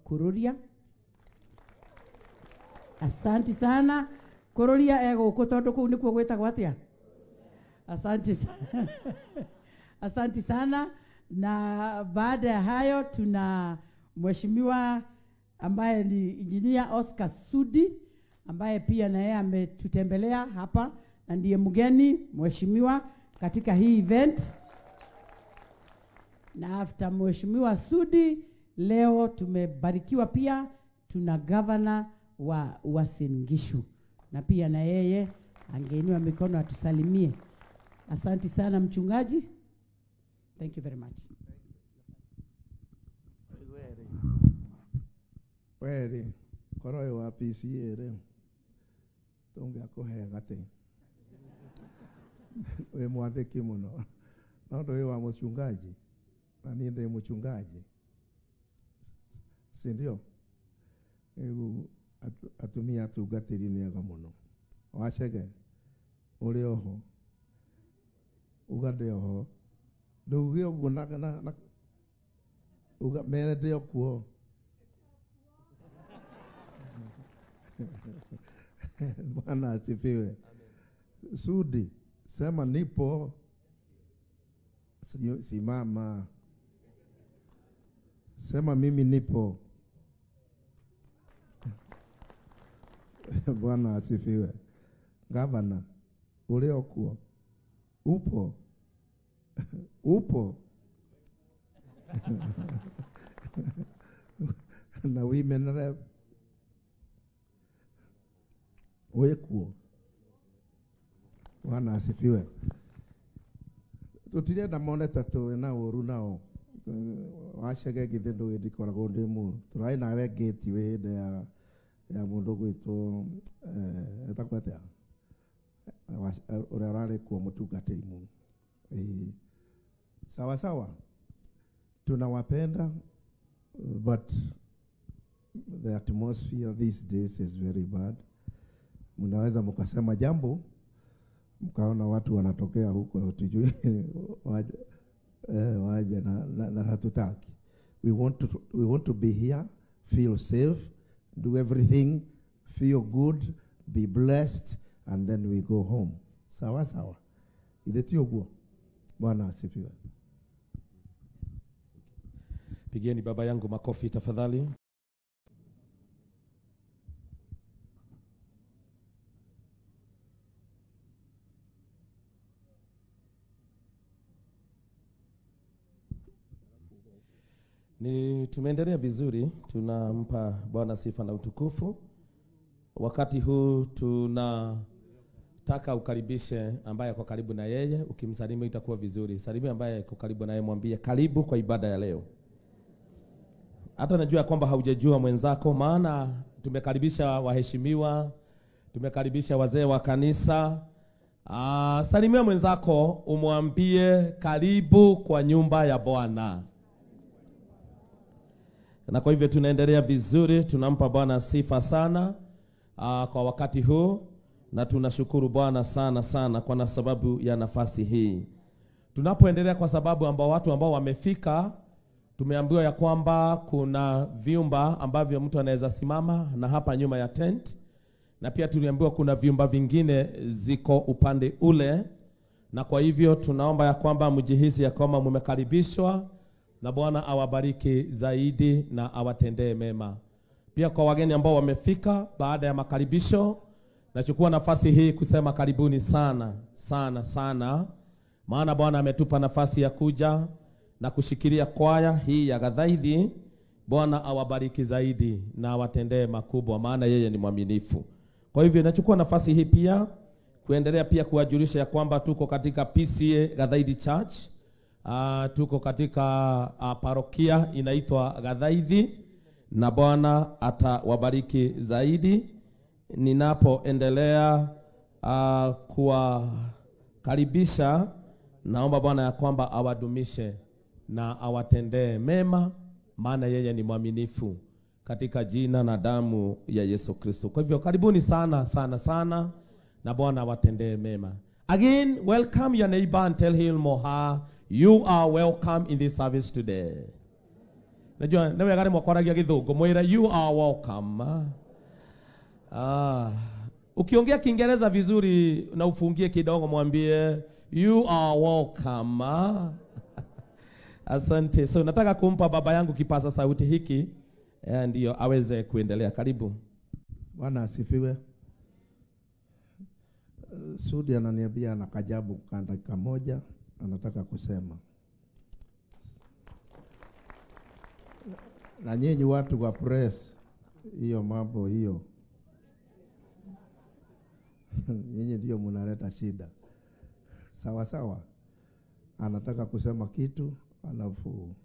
Kururia. Asanti sana. Kururia egũkũ tondũ kũu nĩkuo gwĩtagwo atĩa? Asanti sana. Asanti sana. Na baada ya hayo tuna mheshimiwa ambaye ni Engineer Oscar Sudi, ambaye pia na yeye ametutembelea hapa na ndiye mgeni mheshimiwa katika hii event. Na after mheshimiwa Sudi, leo tumebarikiwa pia tuna governor wa Uasin Gishu, na pia na yeye angeinua mikono atusalimie. Asanti sana mchungaji. Thank you very much. Weri, koroi wa PCA rĩ, tũngĩakũhe gatĩ. Wĩ mwathĩki mũno. No ndũĩ wa mũchungaji, na niĩ ndĩ mũchungaji, si ndio? Rĩu atumia atungatĩri nĩ ega mũno. Wacege, ũrĩ oho, uga ndĩ oho. Ndũge ũguo na uga mere ndĩ o kuo. Bwana asifiwe. Sudi, sema nipo. Simama. Sema mimi nipo. Bwana asifiwe. Gavana, ule okuo. Upo. Upo. Na women rep. Wekuo. Bwana asifiwe. Tutirenda mone ta twĩ na ũru nao. Wacege githĩ ndũĩ ndikoragwo ndĩ mũru. Tũrarĩ nawe ngĩti wĩ hĩndĩ ya mũndũ gwĩtwo etagwo atĩa? Ũrĩa ũrarĩ kuo mũtungatĩri mũno. Sawa sawa. Tunawapenda, but the atmosphere these days is very bad. Mnaweza mkasema jambo mkaona watu wanatokea huko tujui waje na hatutaki. We want to be here, feel safe, do everything, feel good, be blessed, and then we go home. Sawa sawa. Ile ti uguo. Bwana asifiwe. Pigieni baba yangu makofi tafadhali. Ni tumeendelea vizuri, tunampa Bwana sifa na utukufu. Wakati huu tunataka ukaribishe ambaye kwa karibu na yeye, ukimsalimu itakuwa vizuri. Salimu ambaye kwa karibu na yeye, mwambie karibu kwa ibada ya leo. Hata najua kwamba haujajua mwenzako, maana tumekaribisha waheshimiwa, tumekaribisha wazee wa kanisa. Salimia mwenzako umwambie karibu kwa nyumba ya Bwana. Na kwa hivyo tunaendelea vizuri, tunampa Bwana sifa sana kwa wakati huu, na tunashukuru Bwana sana sana kwa sababu ya nafasi hii. Tunapoendelea, kwa sababu ambao watu ambao wamefika, tumeambiwa ya kwamba kuna vyumba ambavyo mtu anaweza simama na hapa nyuma ya tent, na pia tuliambiwa kuna vyumba vingine ziko upande ule, na kwa hivyo tunaomba ya kwamba mjihisi ya kwamba mmekaribishwa, na Bwana awabariki zaidi na awatendee mema. Pia kwa wageni ambao wamefika baada ya makaribisho, nachukua nafasi hii kusema karibuni sana sana sana, maana Bwana ametupa nafasi ya kuja na kushikilia kwaya hii ya Gathaithi. Bwana awabariki zaidi na awatendee makubwa, maana yeye ni mwaminifu. Kwa hivyo nachukua nafasi hii pia kuendelea pia kuwajulisha ya kwamba tuko katika PCA Gathaithi Church. Tuko katika parokia inaitwa Gathaithi, na Bwana atawabariki zaidi. Ninapoendelea kuwakaribisha, naomba Bwana ya kwamba awadumishe na awatendee mema, maana yeye ni mwaminifu, katika jina na damu ya Yesu Kristo. Kwa hivyo karibuni sana sana sana, na Bwana awatendee mema. Again, welcome your neighbor and tell him or her, you are welcome in this service today. Najua nĩ wega rĩmwe kwaragia Gĩthũngũ, mwĩre you are welcome. Ukiongea Kiingereza vizuri na ufungie kidogo, mwambie you are welcome. Asante. So nataka kumpa baba yangu kipaza sauti hiki ndio aweze kuendelea. Karibu. Bwana asifiwe. Sudi ananiambia ana kajabu kwa dakika moja anataka kusema. Na nyinyi watu wa press, hiyo mambo hiyo nyinyi ndio mnaleta shida. Sawa sawa. Anataka kusema kitu, alafu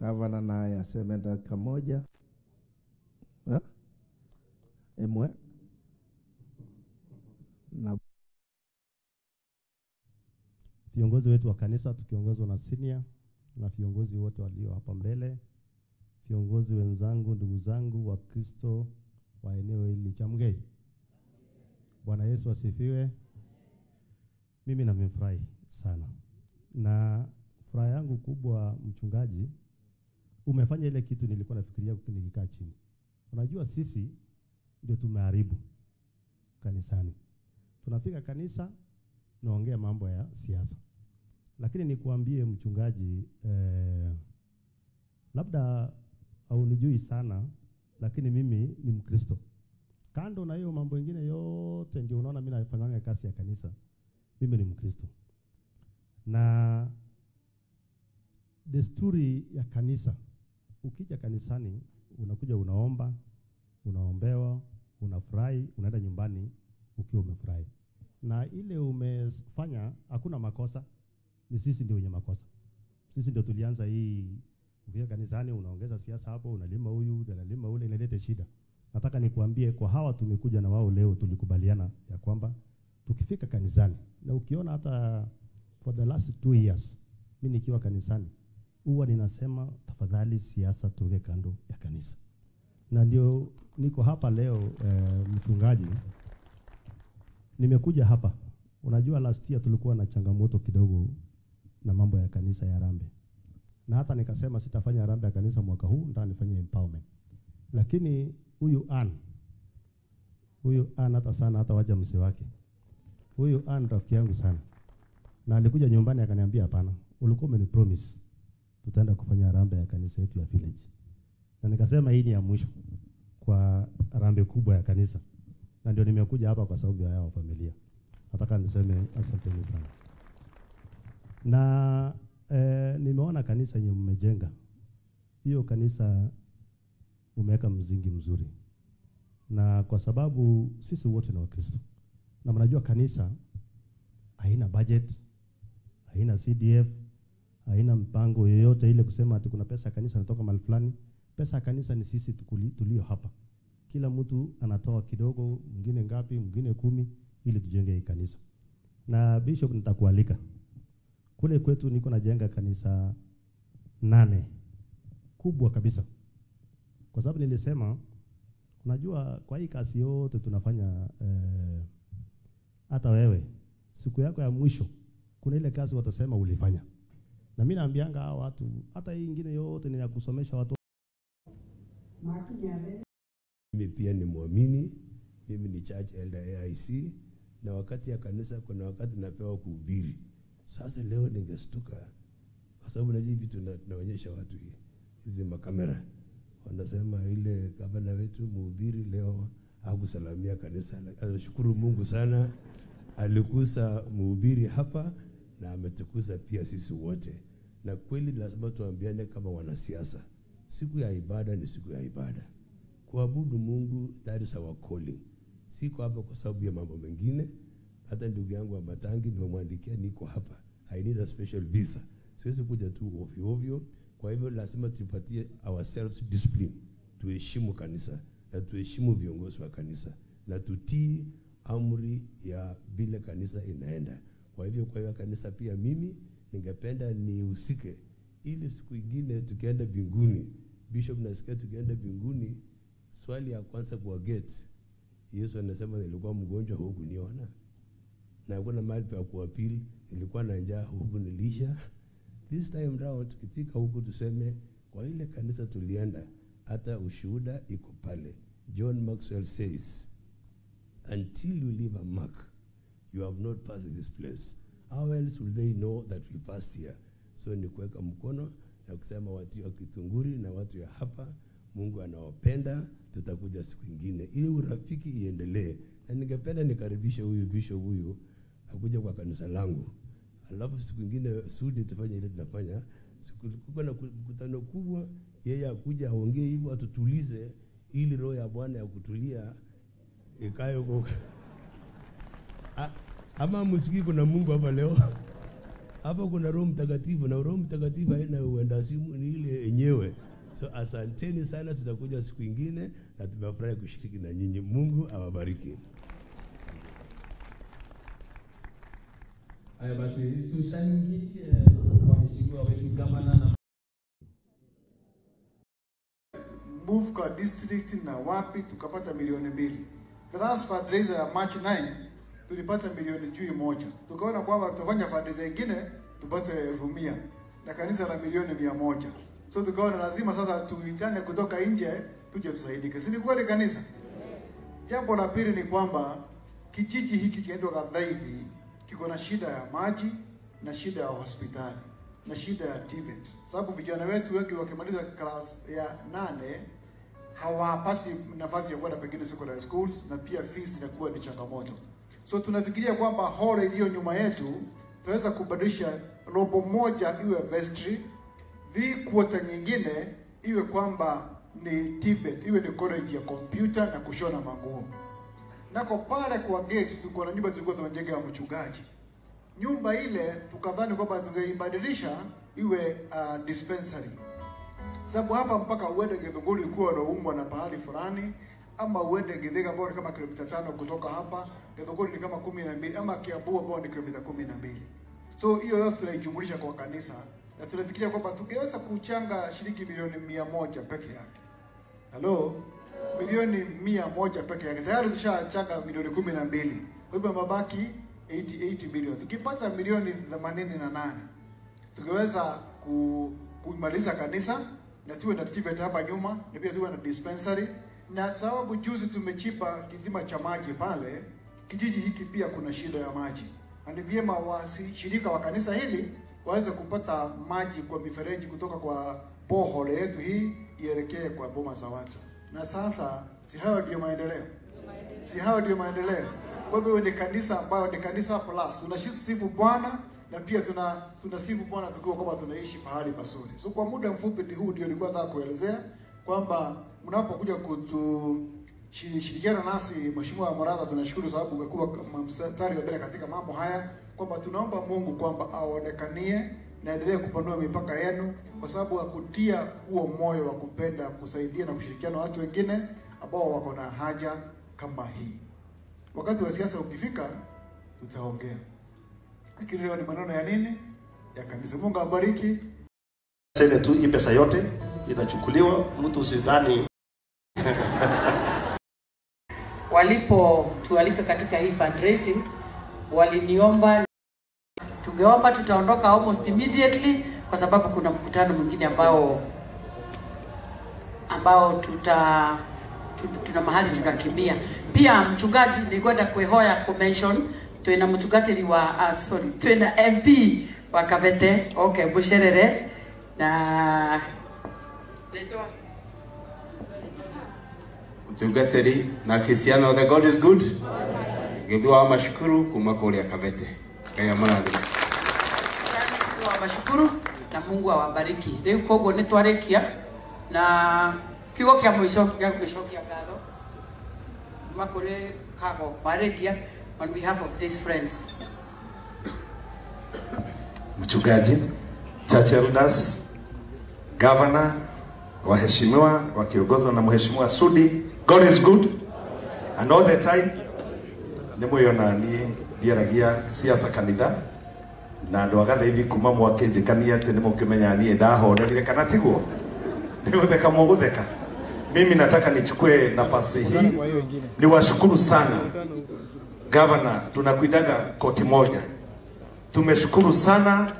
gavana naye aseme dakika moja. Emwe na viongozi wetu wa kanisa tukiongozwa na senior na viongozi wote walio hapa mbele, viongozi wenzangu, ndugu zangu wa Kristo wa eneo hili Chamgei. Bwana Yesu asifiwe. Mimi nimefurahi sana, na furaha yangu kubwa, mchungaji, umefanya ile kitu nilikuwa nafikiria nikikaa chini. Unajua sisi ndio tumeharibu kanisani. Tunafika kanisa naongea mambo ya siasa. Lakini nikuambie mchungaji, labda haunijui sana, lakini mimi ni Mkristo. Kando na hiyo mambo mengine yote, ndio unaona mimi nafanyanga kazi ya kanisa. Mimi ni Mkristo. Na desturi ya kanisa, ukija kanisani unakuja unaomba, unaombewa, unafurahi, unaenda nyumbani ukiwa umefurahi. Na ile umefanya hakuna makosa, ni sisi ndio wenye makosa. Sisi ndio tulianza hii. Ukija kanisani unaongeza siasa hapo, unalima huyu, unalima ule, inaleta shida. Nataka nikuambie kwa hawa tumekuja na wao leo, tulikubaliana ya kwamba tukifika kanisani, na ukiona hata for the last 2 years mimi nikiwa kanisani huwa ninasema tafadhali siasa tuweke kando ya kanisa. Na ndio niko hapa leo, mchungaji, nimekuja hapa. Unajua last year tulikuwa na changamoto kidogo na mambo ya kanisa ya Harambee. Na hata nikasema sitafanya Harambee ya kanisa mwaka huu, nataka nifanye empowerment. Lakini huyu Ann hata sana hata waja mzee wake. Huyu Ann rafiki yangu sana. Na alikuja nyumbani akaniambia hapana, ulikuwa umenipromise tutaenda kufanya Harambee ya kanisa yetu ya village. Na nikasema hii ni ya mwisho kwa harambee kubwa ya kanisa. Na ndio nimekuja hapa kwa sababu ya hao familia. Nataka niseme asanteni sana. Na nimeona kanisa yenye mmejenga. Hiyo kanisa umeweka msingi mzuri. Na kwa sababu sisi wote ni Wakristo. Na mnajua kanisa haina budget, haina CDF, haina mpango yoyote ile kusema ati kuna pesa ya kanisa inatoka mahali fulani. Pesa ya kanisa ni sisi tulio hapa. Kila mtu anatoa kidogo, mwingine ngapi, mwingine 10, ili tujenge hii kanisa. Na Bishop, nitakualika. Kule kwetu niko najenga kanisa 8 kubwa kabisa. Kwa sababu nilisema, unajua kwa hii kazi yote tunafanya, hata wewe siku yako ya mwisho kuna ile kazi watasema ulifanya. Na mimi naambianga hao watu, hata hii nyingine yote ni ya kusomesha watu. Mimi pia ni muamini, mimi ni church elder AIC, na wakati ya kanisa kuna wakati napewa kuhubiri. Sasa leo ningestuka kwa sababu najua vitu tunaonyesha watu hizi makamera. Wanasema ile gavana wetu mhubiri leo hakusalamia kanisa. Anashukuru Mungu sana, alikusa mhubiri hapa na ametukuza pia sisi wote. Na kweli lazima tuambiane kama wanasiasa, siku ya ibada ni siku ya ibada. Kuabudu Mungu, that is our calling. Siko hapa kwa sababu ya mambo mengine. Hata ndugu yangu wa Matangi nimemwandikia niko hapa. I need a special visa. Siwezi kuja tu ovyo ovyo. Kwa hivyo lazima tupatie ourselves discipline. Tuheshimu kanisa na tuheshimu viongozi wa kanisa na tutii amri ya vile kanisa inaenda. Kwa hivyo kwa hiyo kanisa pia mimi ningependa nihusike ili siku nyingine tukienda mbinguni, Bishop nasikia tukienda mbinguni, swali ya kwanza kwa gate, Yesu anasema nilikuwa mgonjwa hukuniona, na hakuna mahali pa kuapili, nilikuwa na njaa hukunilisha. This time round tukifika huku tuseme Kwa ile kanisa tulienda, hata ushuhuda iko pale. John Maxwell says, until you leave a mark, you have not passed this place. How else will they know that we passed here? So ni kuweka mkono na kusema watu wa Githunguri na watu ya hapa, Mungu anawapenda, tutakuja siku nyingine ili urafiki iendelee. Na ningependa nikaribishe huyu bishop huyu akuja kwa kanisa langu. Alafu siku nyingine Sudi tufanye ile tunafanya. Siku na mkutano kubwa, yeye akuja aongee hivyo atutulize ili roho ya Bwana ya kutulia ikae huko. Ama msikii kuna Mungu hapa leo. Hapa kuna Roho Mtakatifu, na Roho Mtakatifu haina uendasimu, ni ile yenyewe. So asanteni sana, tutakuja siku nyingine na tumefurahi kushiriki na nyinyi. Mungu awabariki. Haya basi tushangilie waheshimiwa wetu gavana na move kwa district na wapi tukapata 2 milioni. The last fundraiser ya March 9 tulipata 1.1 milioni. Tukaona kwamba tutafanya fundraiser nyingine tupate 100,000 na kanisa la 100 milioni. So tukaona lazima sasa tuitane kutoka nje tuje tusaidike. Si ni kweli kanisa? Jambo la pili ni kwamba kijiji hiki kinaitwa Gathaithi kiko na shida ya maji na shida ya hospitali na shida ya TVET, sababu vijana wetu wengi wakimaliza class ya 8 hawapati nafasi ya kwenda pengine secondary schools, na pia fees inakuwa ni changamoto. So tunafikiria kwamba hall iliyo nyuma yetu tunaweza kubadilisha robo moja iwe vestry, 3/4 nyingine iwe kwamba ni TVET, iwe ni college ya computer na kushona manguo. Nako pale kwa gate tuko na nyumba tulikuwa tumejenga ya mchungaji. Nyumba ile tukadhani kwamba tungeibadilisha iwe dispensary. Sababu hapa mpaka uende Githunguri kuwa unaumwa na pahali fulani, ama uende Githika ambao ni kama kilomita 5 kutoka hapa, Githunguri ni kama 12, ama Kiambu ambao ni kilomita 12. So hiyo yote tunaijumulisha kwa kanisa na tunafikiria kwamba tungeweza kuchanga shilingi 100 milioni peke yake. Hello? 100 milioni peke yake. Tayari tushachanga 12 milioni. Kwa hivyo mabaki 88 million. Tukipata 88 milioni tungeweza kumaliza kanisa na tuwe na TVET hapa nyuma na pia tuwe na dispensary. Na sababu juzi tumechimba kisima cha maji pale, kijiji hiki pia kuna shida ya maji, na ni vyema washirika wa kanisa hili waweze kupata maji kwa mifereji kutoka kwa borehole yetu hii ielekee kwa boma za watu. Na sasa si hayo ndio maendeleo? Si hayo ndio maendeleo? Kwa hivyo ni kanisa ambayo ni kanisa plus. Tunasifu Bwana na pia tunasifu Bwana tukiwa kwamba tunaishi pahali pazuri. So kwa muda mfupi huu ndio nilikuwa nataka kuelezea kwamba mnapokuja kutushirikiana nasi, Mheshimiwa Muratha, tunashukuru sababu umekuwa mstari wa mbele katika mambo haya, kwamba tunaomba Mungu kwamba aonekanie na endelee kupanua mipaka yenu, kwa sababu akutia huo moyo wa kupenda kusaidia na kushirikiana na watu wengine ambao wako na haja kama hii. Wakati wa siasa ukifika, tutaongea, lakini leo ni maneno ya nini? Ya kanisa. Mungu awabariki. Seme tu hii pesa yote itachukuliwa, mtu usidhani Walipotualika katika hii fundraising, waliniomba, tungeomba tutaondoka almost immediately kwa sababu kuna mkutano mwingine ambao tuna mahali tunakimbia. Pia mchungaji nilikwenda kwehoya convention twina mtungatiri wa sorry, twina MP wa Kabete, okay, Busherere na Naitwa Mtungatiri na Cristiano, the God is good. Githua wa mashukuru kuma kuria Kabete. Ngai amũrathime. Washukuru na Mungu awabariki. Riu koguo nĩ twarikia na kiugo kia mũico gĩa gũcokia ngatho kuma kũrĩ Kago marĩkia on behalf of these friends. Mchungaji, church elders, governor, waheshimiwa wakiongozwa na Mheshimiwa Sudi. God is good and all the time. Nĩ mwĩona niĩ ndiaragia siasa kanitha na andũ a Gathaithi kuma mwakĩnjĩkania atĩ nĩ mũkĩmenya niĩ ndahorerire kana tiguo? Nĩ gũtheka mũgũtheka. Mimi nataka nichukue nafasi hii niwashukuru sana Governor, tunakuitaga koti moja. Tumeshukuru sana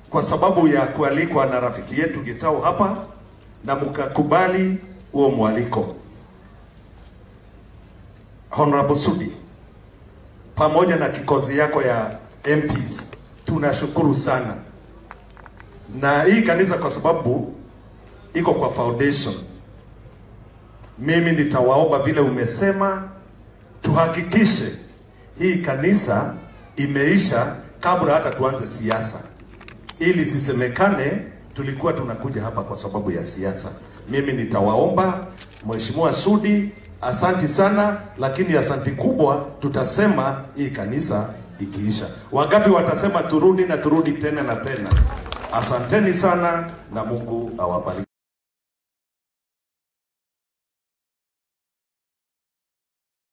kwa sababu ya kualikwa na rafiki yetu Gitau hapa na mkakubali huo mwaliko. Honorable Sudi pamoja na kikosi yako ya MPs, tunashukuru sana. Na hii kanisa kwa sababu iko kwa foundation, mimi nitawaomba vile umesema, tuhakikishe hii kanisa imeisha kabla hata tuanze siasa, ili sisemekane tulikuwa tunakuja hapa kwa sababu ya siasa. Mimi nitawaomba Mheshimiwa Sudi, asanti sana, lakini asanti kubwa tutasema hii kanisa ikiisha. Wangapi watasema turudi na turudi tena na tena? Asanteni sana na Mungu awabariki.